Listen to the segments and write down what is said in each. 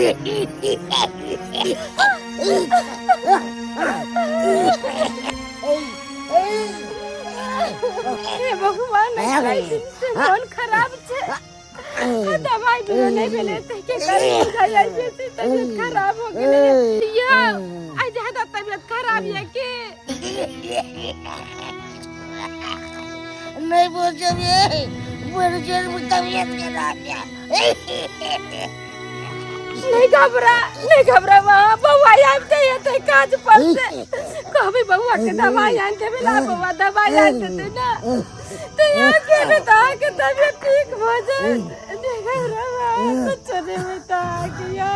हे भगवान, कई दिन से मन खराब छै, आ दवाई बिना नहीं भेलै तऽ के करी बुझाइ आई बेसी तबियत खराब हो गेलै। या आइ ज्यादा तबियत खराब ये के नहीं बोल ये बड़ जोर में तबियत खराब है। नहीं घबरा, नहीं घबरा, वहाँ बउआ आबि जेतै काज पर से। कहबै बउआ के दवाई आनि देबै ला, बउआ दवाई आनि देतै ने तऽ यहाँ के ने तऽ अहाँके तबियत ठीक भऽ जायत। नहीं घबरा, कुछो नहि होयत अहाँके यौ।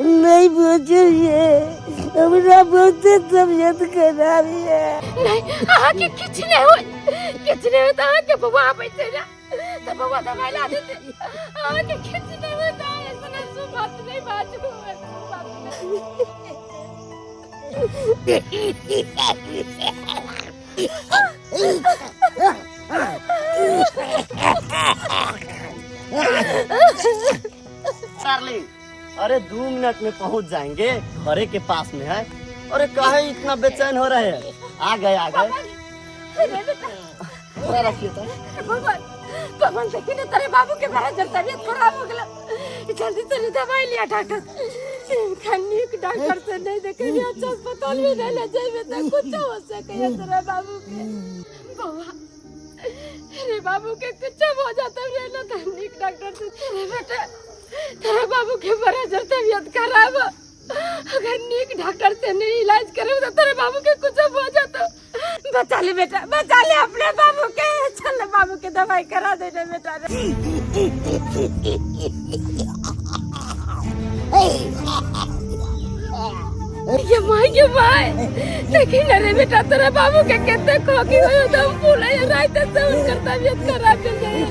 नहीं बोझो ये हमरा बहुत तबियत खराब है। नहीं, अहाँके किछु नहि होत, किछु नहि होत अहाँके। बउआ आबै छै ने तऽ बउआ दवाई ला देतै। अहाँके किछु नहि होत, अहाँ ऐसन ऐसन बात नहि बाजू, ऐसन बात नहि। डार्लिंग, अरे 2 मिनट में पहुंच जाएंगे, घरे के पास में है। अरे काहे इतना बेचैन हो रहे हैं? आ गए, आ गए। अरे बेटा। थोड़ा रखिए तो। भगवान, भगवान, देखी ने तेरे बाबू के बड़ा जब तबीयत खराब हो गया, जल्दी से दवाई लिया। डॉक्टर खन्नीक डॉक्टर से नहीं देखे, अच्छा अस्पताल में नहीं ले जाए तो कुछ हो सके है तेरे बाबू के। बउआ अरे बाबू के कुछ हो जाता रे ना तो नीक डॉक्टर से। अरे बेटा, तेरे बाबू के बड़ा जब तबीयत खराब हो, अगर नीक डॉक्टर से नहीं इलाज करे तो तेरे बाबू के कुछ हो जाता। बचा ले बेटा, बचा ले अपने बाबू के। चल, बाबू के दवाई करा दे रे बेटा रे। ये माय, ये माय, देखी न रे बेटा, तेरा बाबू के कितने खोखी हो, दम फूले है, रात से उनकर तबीयत खराब चल जाए।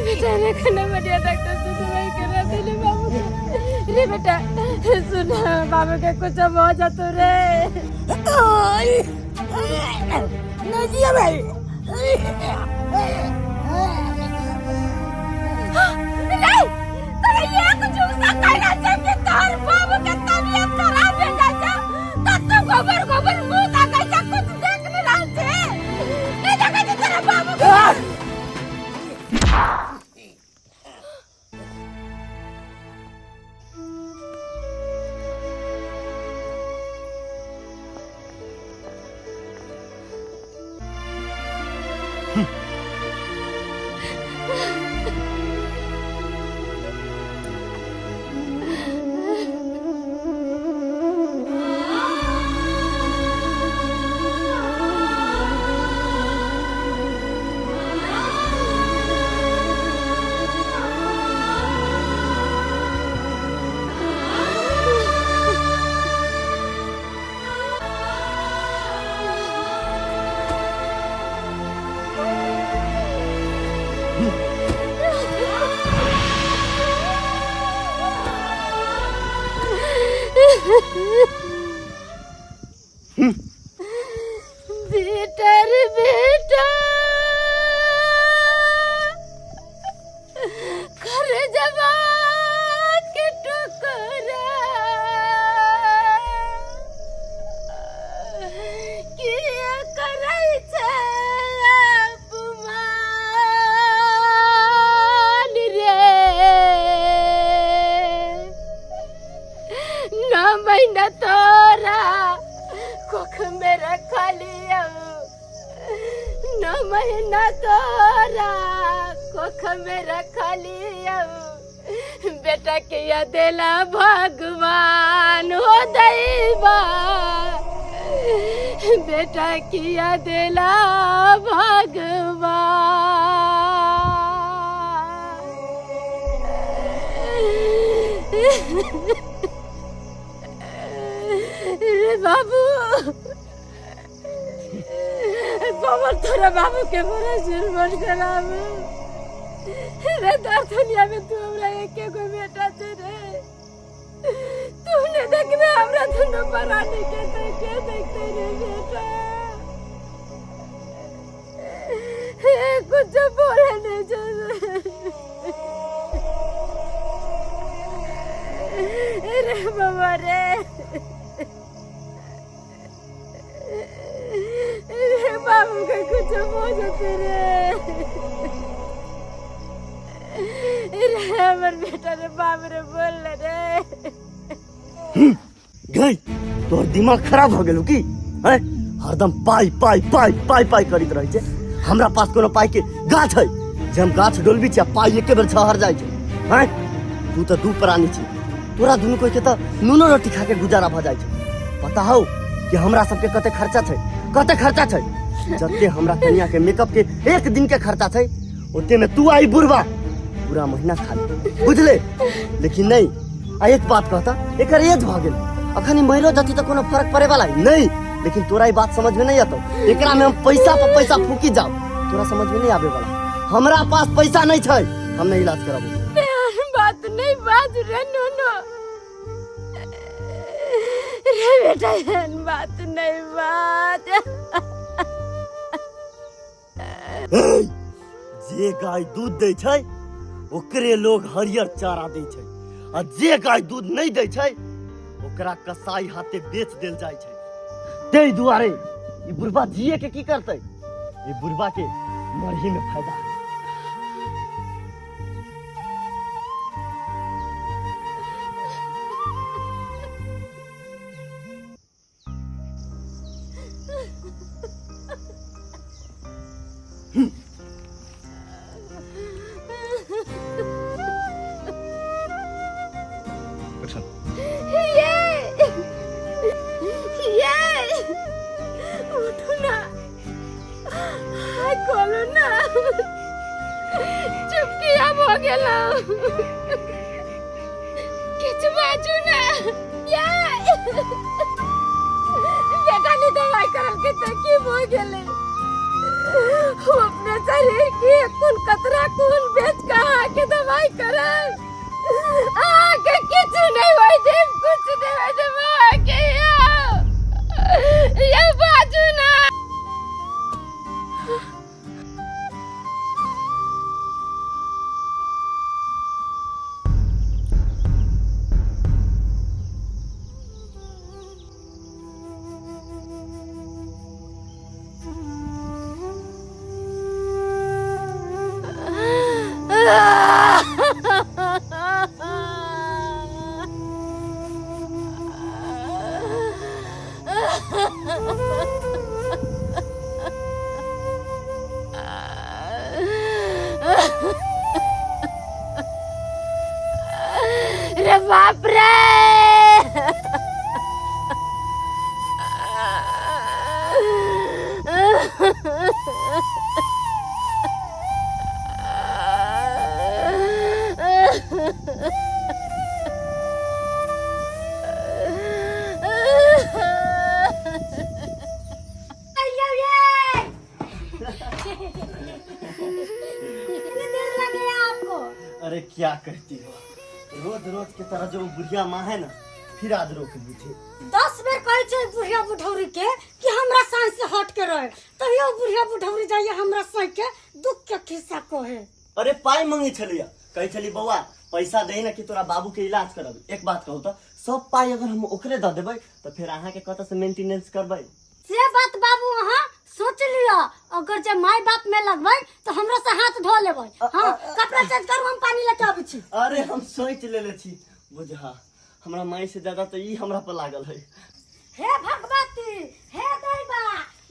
बेटा रे, खाना बढ़िया डॉक्टर से दवाई करा दे ले बाबू के। रे बेटा सुन, बाबू के कुछ हो जातो रे। नहीं जिया भाई। नहीं तोरा एक जुस्सा कहना छै कि तोहर बाबू के तबीयत खराब भे जाइ छै त तू गोबर गोबर मुंह ताकै छै, कुछ देख नहीं रहल छै? नहीं देखै छै तोरा बाबू के? बेटा रे बेटा, कर जबा के टुकड़ा किया करै छै अपमान रे? 9 महीना तोरा कोख में रखलियौ, 9 महीना तोरा कोख में रखलियौ, बेटा के देला भगवान हो दैबा, बेटा किया देला भगवान। रे बाबू बाबा, तोरा बाबू के बड़ा जुर्मन खराब रे। दर दुनिया में तू हमरा एके गो बेटा छे रे। तू ने देखबे हमरा दुनू प्राणी के तो के देखते रे बेटा? हे, कुछ बोले नहीं जो। रे बाबा रे रे बाबू के कुछ हो जते रे रे हमर बेटा रे बाप रे बोल रे। गई तोहर दिमाग खराब हो गेलौ की हैं? हरदम पाइ पाइ पाइ पाइ पाइ करैत रहै छै। हमरा पास कोनो पाइ के गाछ है जे हम गाछ डोलबी छी आ पाइ एके बेर छहर जाइ छै हैं? तू तऽ दू प्राणी छी, तोरा दुनू कोई के तऽ नूनो रोटी खा के गुजारा भऽ जाइ छै। पता हौ कि हमरा सबके कते खर्चा छै, कते खर्चा छै? जते हमरा कनिया के मेकअप के एक दिन के खर्चा छै ओते में तू आई बुढ़बा पूरा महीना खा ले, बुझले? लेकिन नहीं, आ एक बात कहता, एकर एज भऽ गेल, अखन ई मरियो जती तऽ कोनो फर्क पड़े वाला है नहीं। लेकिन तोरा ई बात समझ में नहीं आता, एकरा में हम पैसा पर पैसा फूकी जाओ, तोरा समझ में नहीं आवे वाला। हमरा पास पैसा नहीं छै, हम नहीं इलाज कराबो। बात नहीं बाज रे नो रे बेटा, एहन बात नहीं बाज। जे गाय दूध दै छै ओकरे लोग हरियर चारा दै छै, आ जे गाय दूध नहीं दै छै ओकरा कसाई हाथे बेच देल जाइ छै। ताहि दुआरे ई बुढ़बा जिए के की करतै? ई बुढ़बा के मरही में फायदा है। ये ये उठो ना, खोलो ना, चुप किया भ गेलो, किछु बाजू ना। ये बेटा ने दवाई करल के त की भ गेलै? हम अपने शरीर के कोन कतरा कोन बेच के अहाँके दवाई करल, अहाँके किछु नहीं होय देब, किछु नहीं होय देब अहाँके। यौ बाजू ना। रे बाप रे, कितनी देर लग गया आपको? अरे क्या कहती हो, रोज रोज के तरह जो बुढ़िया माँ है ना, फिर आज रोक ली थी। 10 बेर कहै छै बुढ़िया बुढ़ौरी के कि हमरा साँझ से हट के रहे, तैयो बुढ़िया बुढ़ौरी जाइए हमरा साँझ के दुख के खिस्सा कहे। अरे पाई मंगे छलिया, कहै छली बौआ पैसा दे ना कि तोरा बाबू के इलाज करब। एक बात कहू तो सब पाई अगर हम ओकरे दऽ देबै तऽ फेर अहाँ के कतऽ से मेंटेनेंस करबै? से बात बाबू अहाँ सोच लिअ, अगर जे माय बाप में लगबै तो हमरो से हाथ धो लेबै। हाँ कपड़ा चेंज करू, हम पानी लेके आबै छी। अरे हम सोच लेले छी, बुझा हमरा माय से ज्यादा तो ई हमरा पर लागल है। हे भगवती, हे दैवा,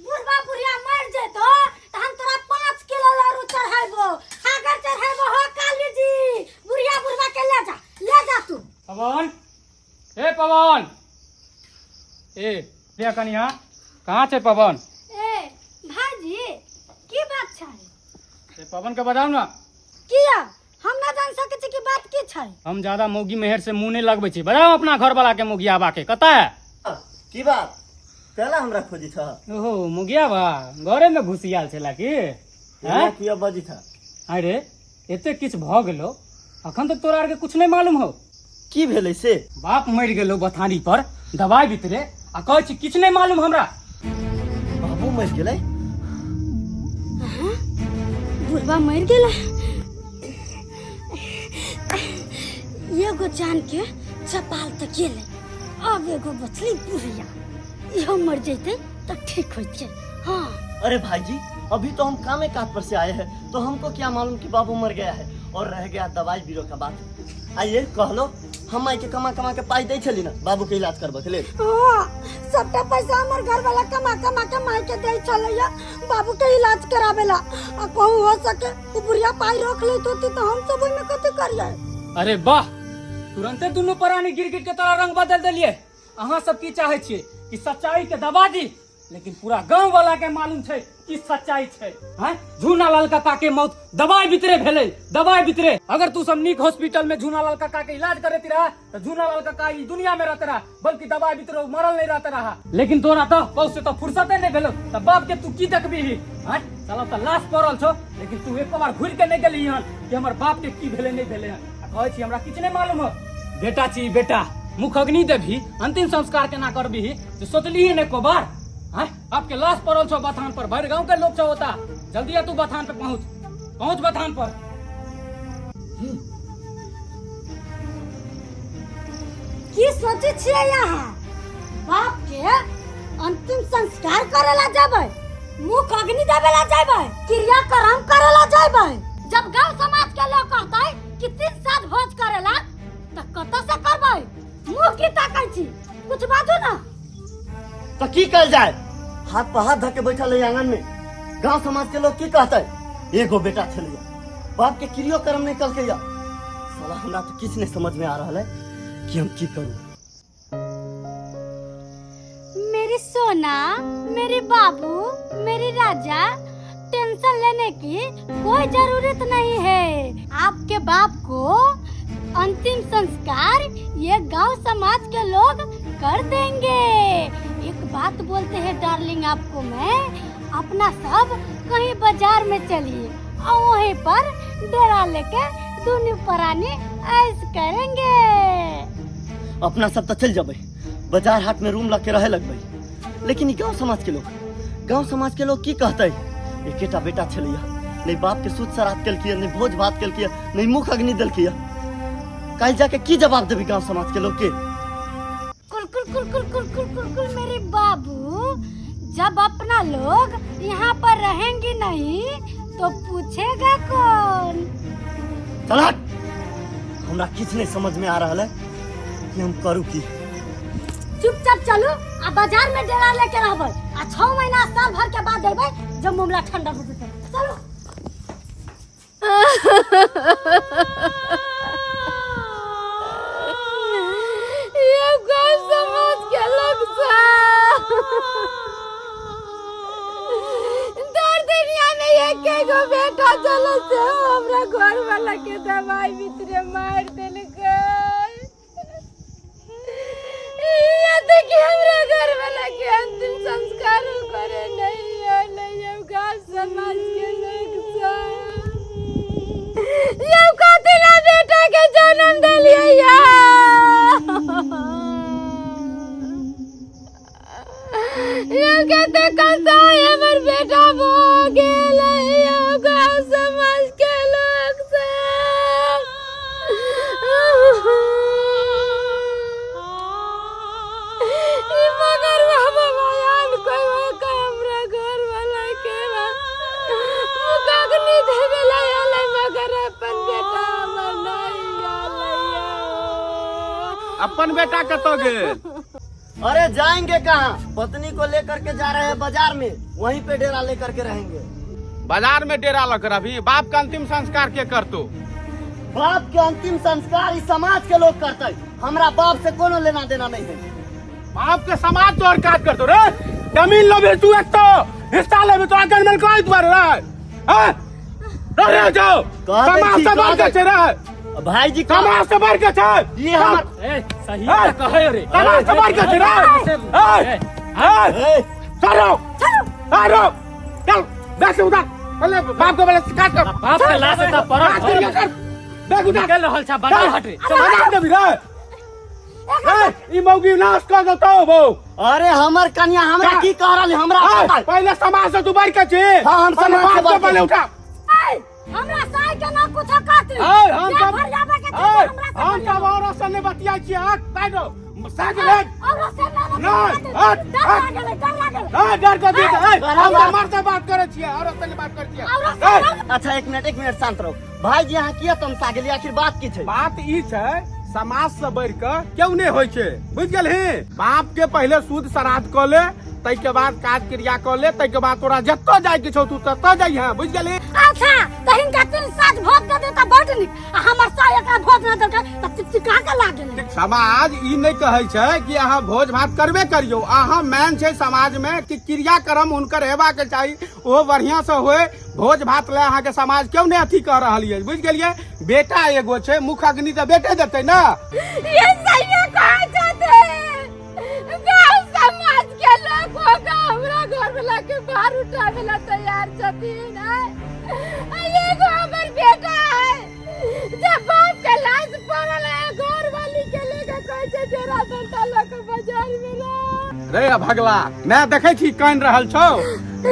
बुढ़बा बुढ़िया मर जेतो त हम तोरा 5 किलो लारू चढ़ाइबो, खागर चढ़ाइबो। हो काली जी, बुढ़िया बुढ़बा के ले जा, ले जा तू। पवन, हे पवन, ए ले कनिया, कहाँ छै पवन? ए भाईजी, की बात छै? ए पवन के बजाउ ना। किया हम ना जान सकै छी कि बात की छै? हम ज्यादा मौगी मेहर से मुंह नहीं लगबै छी, बजाउ अपना घर वाला के मौगिया बा के। कतऽ है? की बात कहला हमरा खोजी छ? ओहो मौगिया बा घरे में घुसियाल छला की? हैं किया बजी था? अरे एते किछ भ गेलो, अखन तक तोरा आर के कुछ नहीं मालूम हो। की भेलै से? बाप मरि गेलो बथानी पर दवाई बितरे, आ कहै छी किछ नहीं मालूम हमरा। बाबू मरि गेलै? बुढ़बा मरि गेलै। एगो जान के चपाल तऽ गेलै, आब एगो बचलै बुढ़िया, इहो मर जैतै तऽ ठीक होइतै। हाँ। अरे भाईजी, अभी तो हम कामे काज पर से आए हैं, तो हमको क्या मालूम कि बाबू मर गया है। और रह गया दवाई बीरो का बात, आइए कहलो हम माई के कमा कमा के पाई दै छली ना बाबू के इलाज करबे के लेल। हाँ, सबटा पैसा हमर घर वाला कमा कमा के माई के दै छलैया बाबू के इलाज करावेला, आ कहूँ हो सके उ बुढ़िया पाई रोक लेत होती तो हम सब ओहिमे कथी करियै। अरे वाह, तुरंते दुनू प्राणी गिरगिट के तरह रंग बदल देलिए। अहाँ सब की चाहे छियै कि सच्चाई के दबा दी, लेकिन पूरा गांव वाला के मालूम छै कि सच्चाई छै। हैं, झूना लाल काका के मौत दवाई बितरे भेलै, दवाई बितरे। अगर तू सब नीक हॉस्पिटल में झूना लाल काका के इलाज करैत रहा तो झूना लाल काका ई दुनिया में रहते रहा, बल्कि दवाई बितरे मरल नहीं रहते रहा। लेकिन तोरा तो बहुत से तो फुर्सते नहीं भेलो, तो बाप के तू की देखबी? हैं, साला तो लाश पड़ल छो, लेकिन तू एक बार घुर के नहीं गेली हन कि हमर बाप के की भेलै नहीं भेलै हन। आ कहै छी हमरा किछु नहीं मालूम हो। बेटा छी बेटा, मुख अग्नि देबही, अंतिम संस्कार केना करबही से सोचलिही ने एको बार? हैं, आपके लाश पड़ल छो बथान पर, भरि गांव के लोग छो होता। जल्दी आ तू बथान पे पहुंच, पहुंच बथान पर। की सोचे छियै अहाँ? बाप के अंतिम संस्कार करे ला जेबै, मुख अग्नि देवे ला जेबै, क्रियाक्रम करे ला जेबै? जब गांव समाज के लोग कहतै कि 3 साल भोज करेला त कतऽ से करबै? मुंह की ताकै छी, कुछ बाजू ना। तो की कल जाए, हाथ पर हाथ धके बैठल है आंगन में। गांव समाज के लोग की कहते, एगो बेटा छलिया बाप के क्रियो कर्म नहीं कल के। साला हमरा तो किछ नहीं समझ में आ रहा है कि हम की करूं। मेरी सोना, मेरे बाबू, मेरे राजा, टेंशन लेने की कोई जरूरत नहीं है। आपके बाप को अंतिम संस्कार ये गांव समाज के लोग कर देंगे। एक बात बोलते हैं डार्लिंग आपको मैं, अपना सब कहीं बाजार में चलिए और वहीं पर डेरा लेके दोनों प्राणी ऐश करेंगे। अपना सब तो चल जबे बाजार हाट में रूम लग के रहे लगबे, लेकिन ई गांव समाज के लोग, गांव समाज के लोग की कहते? एकेटा बेटा छलिया, नहीं बाप के सूद श्राद्ध केलकिया, नहीं भोज भात केलकिया, नहीं मुख अग्नि देलकिया। कल जाके की जवाब देबी गांव समाज के लोग के? कुल कुल कुल कुल कुल कुल कुल कुल मेरे बाबू, जब अपना लोग यहाँ पर रहेंगे नहीं तो पूछेगा कौन? चल हट, हमरा किछ नहीं समझ में आ रहा है कि हम करू की। चुपचाप चलू आ बाजार में डेरा लेके रहबै, आ 6 महीना साल भर के बाद अबै जब मामला ठंडा हो जेतै। चलू। ये गांव समाज के लोग दर दुनिया में एक एगो बेटा चलो से हमरा घर वाला के दवाई भीतरे मार देलकै। यहाँ तक कि हमरा घर वाला के अंतिम संस्कार करे नहीं आले ये गांव समाज के लोग सब। ये कथी ला बेटा के जन्म देलियै या? ये कते कसाई हमर बेटा भ गेल ये गांव समाज के लोग सब। ई मगर बाबा बयान कोई के हमरा घर वाला के मुखाग्नि देवे ला आले, मगर अपन बेटा हमर नहीं आले। अपन बेटा कतऽ गेल? अरे जाएंगे कहाँ, पत्नी को लेकर के जा रहे हैं बाजार में, वहीं पे डेरा लेकर के रहेंगे। बाजार में डेरा लग अभी बाप का अंतिम संस्कार के करतो? बाप के अंतिम संस्कार इस समाज के लोग करते, हमरा बाप से कोनो लेना देना नहीं है। बाप के समाज तोहर काज करतो रे? जमीन लेबे तू, एक तो हिस्सा लेबे तो आगन में कोई दुआरे रे। हैं रे जाओ, कह दै समाज छी, से कह बढ़ के दै। छै रे। भाईजी समाज से बढ़ के छै ये हमर ए सही तऽ कहै रे, समाज से बढ़ के छै रे। ए ए ए, चलो चलो चल, देख उधर पहले बाप के बोले काट कर। बाप के लाश एतऽ पड़ल काट कर कर देख उधर। निकलि रहल छै बाजार हाट रे। बाजार देबी रे? ए ई मौगी नाश कर देतौ बौ। अरे हमर कन्या हमरा का? की कह रहल है, हमरा ए, पता है। पहले समाज से तू बढ़ के छी। हाँ, हम पहले समाज से बाप के बढ़ के पहले छी। उठा। ऐ, हमरा साई के ना कुछ कहती। ए, हम जे सब भर जाबे के ए, छै हमरा से हम करियौ। सब औरत से नहि बतियाइ छियै। हट साइड हो, साइड हट। औरत से ना नहीं, हट, डर हट। लागल डर लागल। हाँ, डर के दिए ए, हम तऽ मर्द से बात करै छियै, औरत से नहि बात करै छियै। ए, अच्छा, एक मिनट, एक मिनट, शांत रहो भाईजी। अहाँ किया तमसा गेलियै? आखिर बात की छै? बात ई छै, समाज से बढ़ि कऽ केओ नहि होइ छै, बुझि गेलही? बाप के पहिले शुद्ध श्राद्ध कऽ ले, ताहिके बाद काज क्रिया कऽ ले, ताहिके बाद तोरा जतऽ जाइके छौ तू ततऽ जइहे, बुझि गेलही? अच्छा, तऽ हिनका तीन साँझ भोज दे दे तऽ बड नीक, आ हमर साय एकरा भोज न देलकै तऽ चिकचिका के लागल। समाज ई नहि कहै छै कि अहाँ भोज भात करबे करियौ। अहाँ मेन छै समाज मे कि क्रियाक्रम हुनकर हेबाक चाही, ओहो बढ़िया से होय। भोज भात ले अहाँके समाज क्यों नहि अथी कह रहल ये, बुझि गेलियै? बेटा एगो छै, मुख अग्नि तऽ बेटे देतै ने। ये सही कहै छथिन। गाँव समाज के लोग होगा हमरा घर वाला के बाहर उठावे ला तैयार छथिन। आय आ एगो हमर बेटा है, जब बाप के लाश पड़ल है, घर वाली के लेके कहै छै डेरा डंटा लऽ के बाजार में रह। रे अभगला, मैं देखै छी कानि रहल छौ,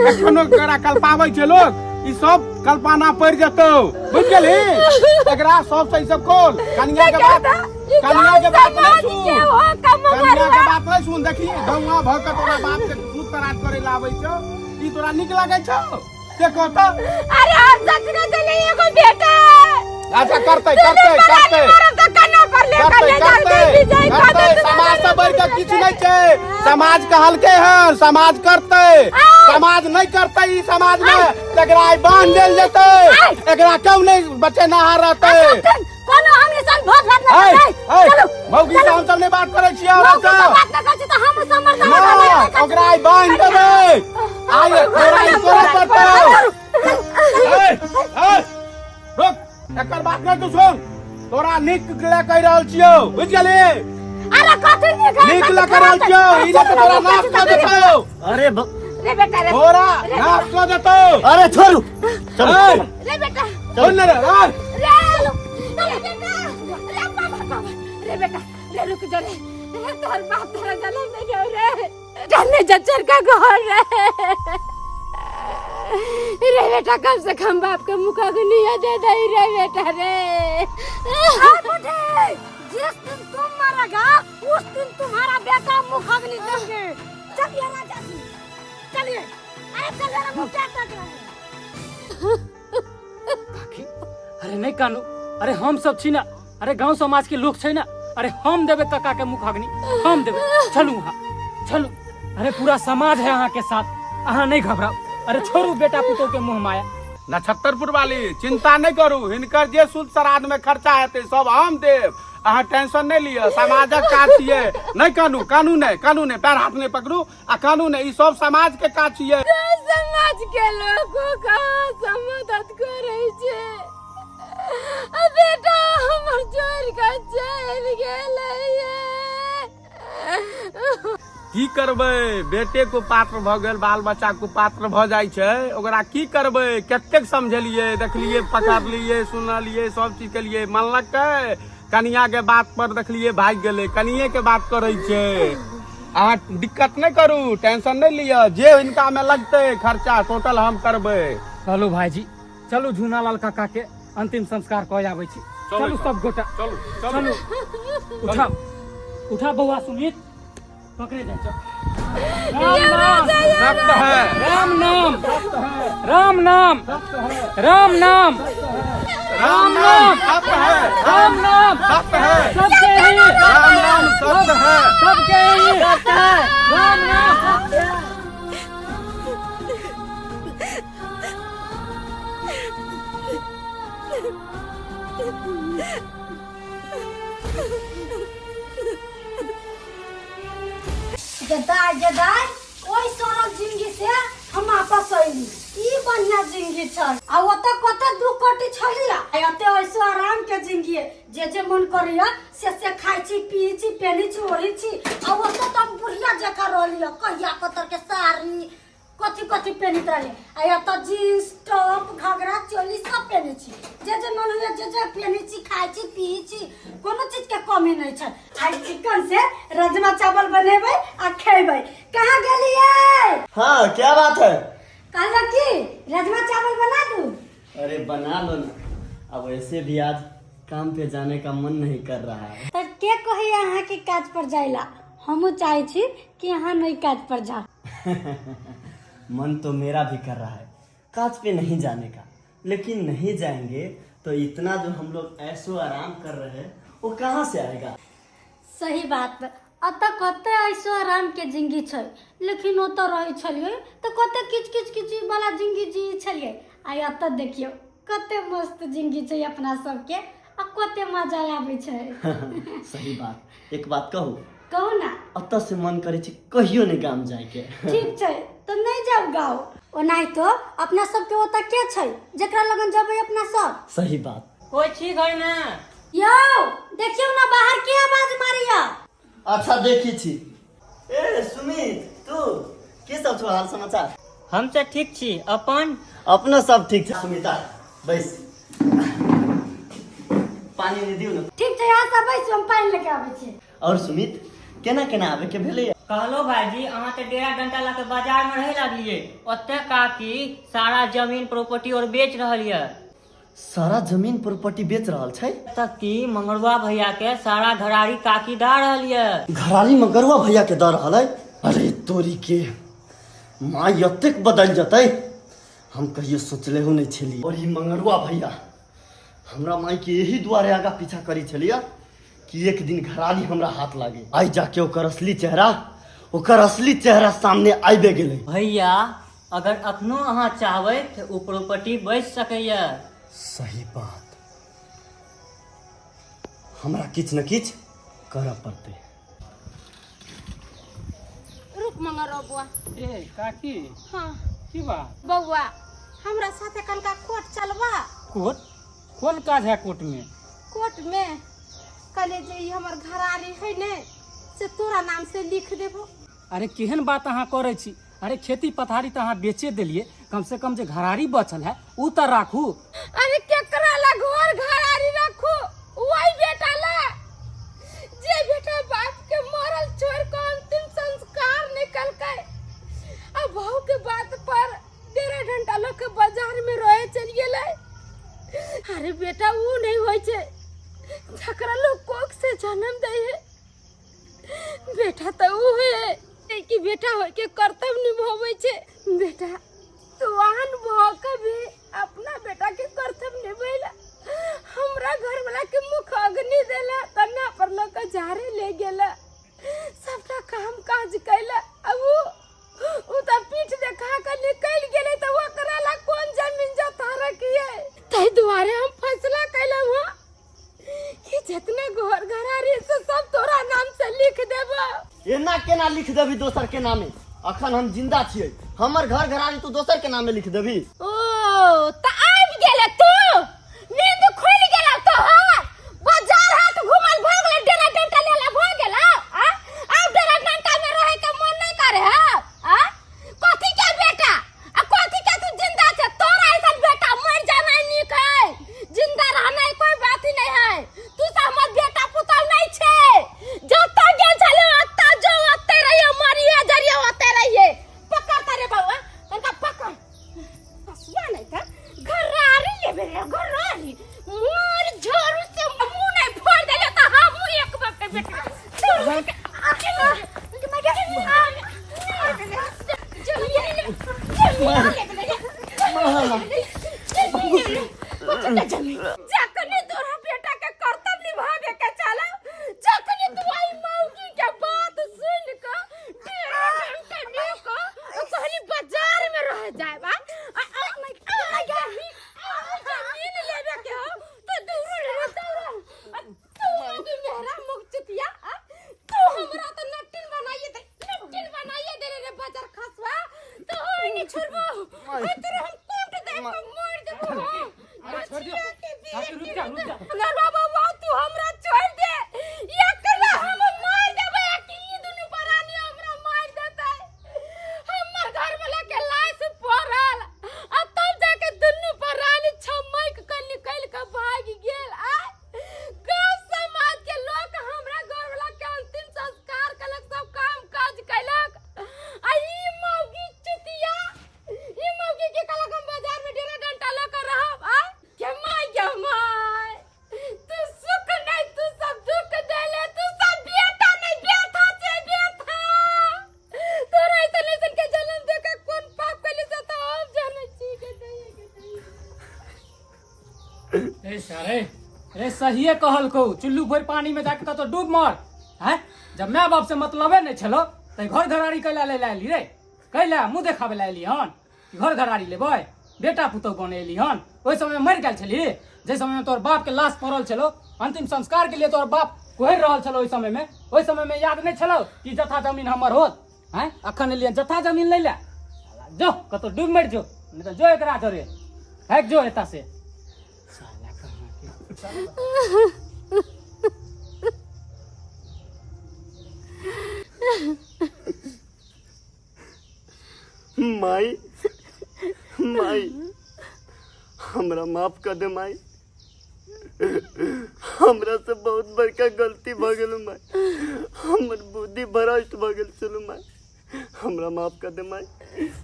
एखनो एकरा कल्पाबै छै लोग। ई सब कल्पना पड़ि जेतौ, बुझि गेलही? एकरा सब से ई सब खोल। कनिया के बात, कनिया के बात नहीं सुन, कनिया के बात नहीं सुन। देखी, गौआ भऽ के तोरा बाप के सूद तराज करे ला आबै छौ, ई तोरा नीक लागै छौ के कहता? अरे हम सच में चले एगो बेटा है। अच्छा, करतै करतै करतै। मरब तऽ कन्ना पर ले करतै ले करतै करतै। समाज से बढ़ि के किछु नहि छै। समाज कहलकै हन, समाज करतै। समाज नहि करतै ई समाज मे, तकरा आइ बान्हि देल जेतै। एकरा क्यों नहि बचेनहार रहतै। कोनो हमनी संग भोज भात ऐ, नहि ऐ, चलू। मौगी से हम सब नहि बात करै छियै, औरत मौगी से से बात नहि करै छी तऽ हम सब मर्दाना बात नहि, नहि करै छी। ओकरा आइ बान्हि देबै, आइ तोरा ई करऽ पड़तौ। ऐ, ऐ, रुक, एकर बात नहि तू सुन। तोरा नीक ले कहि रहल छियौ, बुझि गेलही? अरे कथी नीक है? नीक ले कहि रहल छियौ, ई नहि तऽ तोरा नाश कऽ देतौ। अरे रे बेटा रे, तोरा नाश कऽ देतौ। अरे छोड़ू, चलो। ऐ, रे बेटा। सुन ने रे, ऐ। रे रे बेटा रे, बाबा बाबा रे बेटा रे, रुक जा रे। रे तोहर बाप तोरा जलम नहीं गयो रे, डरने जच्चर का घर रे। रे बेटा, कम से कम बाप के मुख अग्नि दे दे रे बेटा रे। बुढ़े, जिस दिन तुम मरेगा उस दिन तुम्हारा बेटा मुख अग्नि देंगे। चलिए राजा जी, चलिए। अरे चलिए ना, मुँह क्या तक रहे हैं? काकी, अरे नहि कानू। अरे हम सब छी ना, अरे गांव समाज के लोग छै ना। अरे हम देबै काका के मुखाग्नि, हम देबै। चलू अहाँ चलू। अरे पूरा समाज है अहाँ के साथ, अहाँ नहीं घबराउ। अरे छोड़ू बेटा पुतोह के मुँह माया। नक्षत्रपुर वाली, चिंता नहि करू। हिनकर जे सूद श्राद्ध में खर्चा हेतै सब हम देब, अहाँ टेंशन नहि लिअ। समाजक काज छियै। नहि कानू, कानू नहि, कानू नहि, पैर हाथ नहि पकड़ू आ कानू नहि। ई सब समाज के काज छियै। समाज के लोगों कहाँ से मदद करै छै? आ बेटा हमर जोड़ के चलि गेलै। की करबै, बेटे को पात्र भऽ गेल, बाल बच्चा को पात्र भऽ जाइ छै, ओकरा की करबै? कतेक समझेलियै, देखलियै, पकड़लियै, सुनलियै, सब चीज केलियै, मानलकै? कनिया के बात पर देखलियै भागि गेलै। कनिये के बात करै छै। अहाँ दिक्कत नहि करू, टेंशन नहि लिअ। जे हिनका मे लगतै खर्चा टोटल हम करबै। चलू भाईजी, चलू, झूनालाल काका के अंतिम संस्कार कऽ आबै छी। चलू सब गोटा, चलू। चलू। उठा उठा बौआ सुमित, पकड़े जाए, चल। राम नाम सत्य है। राम नाम, राम नाम, राम नाम, राम नाम सत्य है। राम नाम सत्य है। सबके ही राम नाम सत्य है। सबके ही राम नाम। जदाय जदाय, ओहि सरल जिंदगी से हम वापस अइली। ई बढ़िया जिंदगी छल आ ओतऽ कते दुख कटी छलिया, आ एते ऐसो आराम के जिंदगी है। जे जे मन करैया से से खाइ छी, पी छी, पेनी छी, ओढ़ी छी। आ ओतऽ तऽ हम बुढ़िया जकाँ रहलियै, कहिया कतर के साड़ी कथी कथी पेनित रहले, आ एतऽ जीन्स टॉप घाघरा चोली सब पेने छी। जे जे मन होइया जे जे पेने छी, खाइ छी, पी छी, कोनो चीज के कमी नहि छै। आइ चिकन से राजमा चावल बनेबै आ खेबै। कहाँ गेलियै? हाँ, क्या बात है? कहलक कि राजमा चावल बना दू। अरे बना लो ना, अब ऐसे भी आज काम पे जाने का मन नहीं कर रहा है। तऽ के कहैया अहाँके काज पर जाइला? हमहूँ चाहै छी कि अहाँ नहि काज पर जाउ। मन तो मेरा भी कर रहा है काज पे नहीं जाने का, लेकिन नहीं जाएंगे तो इतना जो हम लोग ऐसो आराम कर रहे हैं वो कहाँ से आएगा। सही बात। एतऽ कते ऐसो आराम के जिंदगी छै, लेकिन ओतऽ रहै छलियै तऽ कते किच किच किच वाला जिंदगी जी छलियै। आ एतऽ देखियौ कते मस्त जिंदगी छै अपना सबके आ कते मजा आबै छै। सही बात। एक बात कहू? कहू ना। एतऽ से मन करै छै कहियो नहि गाम जायके। ठीक छै तऽ नहि जाउ गाँव। ओनाहितो अपना सबके ओतऽ के छै जेकरा लगन जेबै अपना सब? सही बात। कोइ छी घरमे? यौ देखियौ ना बाहर के आवाज मारैया। अच्छा देखी छी। ए सुमित, तू के सब छौ हाल समाचार? हम तऽ ठीक छी, अपन? अपनो सब ठीक छै। सुमिता बैस, पानी नहीं दियौ ने। ठीक छै, अहाँ सब बैसू, हम पानि लेके आबै छी। और सुमित, केना केना आबे के भेलै? कहलो भाईजी, अहाँ तऽ डेरा डंटा लऽ के बाजार में रहे लागलियै। ओते काकी सारा जमीन प्रॉपर्टी और बेच रहल यऽ। सारा जमीन प्रॉपर्टी बेच रहल छै? तऽ की मंगरुआ भैया के सारा घरारी काकी दऽ रहल यऽ। घरारी मंगरुआ भैया के दऽ रहल है? अरे तोरी के माय एतेक बदलि जेतै हम कहियो सोचले हो नहि छलियै। और ई मंगरुआ भैया हमरा माय के एही दुआरे आगा पीछा करै छलियै कि एक दिन घरारी हमरा हाथ लागे। आइ जाके ओकर असली चेहरा सामने आबि गेलै। भैया अगर अखनो अहाँ चाहबै तऽ ओ प्रॉपर्टी बचि सकैए। सही बात, हमरा किछु ने किछु करऽ पड़तै। रुक मंगरो बौआ। ए काकी। हाँ। की बात? बौआ हमरा साथे कनका कोर्ट चलबा। कोर्ट? कोन काज है कोर्ट में? कोर्ट में कहले जे ई हमर घरारी है ने से तोरा नाम से लिख देबो। अरे केहन बात अहाँ करै छी? अरे खेती पथारी तऽ अहाँ बेचे देलियै, कम से कम जे घरारी बचल है उ तऽ राखू। अरे केकरा ला घर घरारी राखू? वही बेटा ला जे बेटा बाप के मरल छोड़ के अंतिम संस्कार निकलकै आ बहू के बात पर 1.5 घंटा लोग के बाजार में रहे चल गेलै। अरे बेटा उ नहीं होय छै जकरा लोग कोख से जन्म दे है। बेटा तऽ उ है कि बेटा होय के कर्तव्य निभाबै छै। बेटा तू आन भऽ के भी अपना बेटा के कर्तव्य निभैला, हमरा घर वाला के मुख अग्नि देला, कन्ना पर लऽ के झाड़े ले गेला, सबटा काम काज कैला। अब उ तऽ पीठ देखा के निकलि गेलै तऽ ओकरा ला कोन जमीन जथा रखिए? ताहि दुआरे हम फैसला कैलहुँ हँ कि जितना घर घरारी से सब तोरा नाम से लिख देबो। एना केना लिख देबी दोसर के नामे? अखन हम जिंदा छियै, हमर घर घरारी तू दोसर के नामे लिख देबी? ओ त आबि गेले तू, नींद खुलि गेल तोहर, बाजार हाट घुमल भऽ गेलै, डेरा डंटा लेला भऽ गेल। आ आब डेरा डंटा में रहे के मन नहीं करे है? आ कथी के बेटा आ कथी के तू जिंदा छे? तोरा ऐसा बेटा मर जाना नीक है, जिंदा रहना कोई बात ही नहीं है। तू सब हमर बेटा पुतहु नहीं छे। जतऽ गेल छले ओतऽ जो, ओतै रहिए, मरिए जरिए ओतै रहिए। पकड़ तारे बउआ, तनका पकड़। हसुआ नहीं था घरारी लेबे रे घरारी, मोर झाड़ू से मुंह नहीं फोड़ देले त हम एक बाप के बेटा। जखनी तोरा बेटा के कर्तव्य निभावे के चला, जखनी तू आई मौगी के बात सुन के डेरा घंटा लेके कहली बाजार में रह जाए बा, जमीन लेवे के हो तो दूर रह दौड़। तू मौगी मेहरा मुख चुतिया, तू हमरा तो नट्टिन बनाइए दे, नट्टिन बनाइए दे रे बाजार खसवा। तो होई नहीं छोड़बो, तोरे हम कूट दे के मार देबो। अरे छोड़ दियो। काकी, रुक जा, रुक जा। नरवा बाबा तू हमरा छोड़ दे, एकरा हम मार देबै आ कि ई दुनू प्राणी हमरा मार देतै। हमर घर वाला के लाश पड़ल आ तब जाके दुनू प्राणी छमक के निकल के भागि गेल। आ गांव समाज के लोग हमरा घर वाला के अंतिम संस्कार केलक, सब काम काज केलक। आ ई मौगी चुतिया, ई मौगी के कहलक हम बाजार में डेरा डंटा लऽ के रहब। आ के my, के my, तू रे सारे, रे सहिए कहलकौ, चुल्लू भरि पानी में जाके कतौ डूब मर। हैं, जब माय बाप से मतलबे नहि छलो तऽ घर घरारी कैला लै लए एली रे? कैला मुँह देखाबै लए एली हन कि घर घरारी लेबै, बेटा पुतहु बने एली हन? ओहि समय मरि गेल छली, जाहि समय में तोहर बाप के लाश पड़ल छलो, अंतिम संस्कार के लिए तोहर बाप कोहरि रहल छलो, ओहि समय में, ओहि समय में याद नहि छलो कि जथा जमीन हमर होत? हैं, अखन एलियन जथा जमीन लै लए? जो कतौ डूब मरि जो, नहि तऽ जो एकरा जरे भागि जो एतऽ से। साला कहाँ के। माई, माई, हमरा माफ कर दे माई, हमरा से बहुत बड़का गलती भऽ गेल माई, हमर बुद्धि भ्रष्ट भऽ गेल छल माई, हमरा माफ कर दे माई,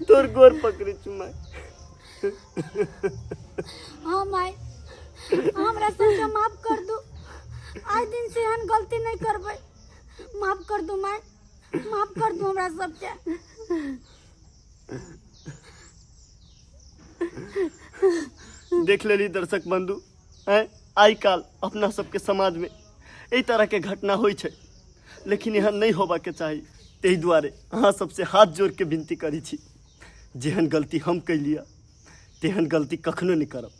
तोर गोर पकड़ै छी माई। हाँ माई, हमरा सबके माफ कर दू, आइ दिन से एहन गलती नहीं करबै, माफ कर दू माई, माफ कर दू हमरा सबके। देख लेली दर्शक बंधु, हैं, आइ काल्हि अपना सबके समाजमे एहि तरहके घटना होइ छै, लेकिन एहन नहि होबाके चाही। ताहि दुआरे अहाँ सबसे हाथ जोड़के विनती करै छी, जेहन गलती हम कैलियै तेहन गलती कखनो नहि करब।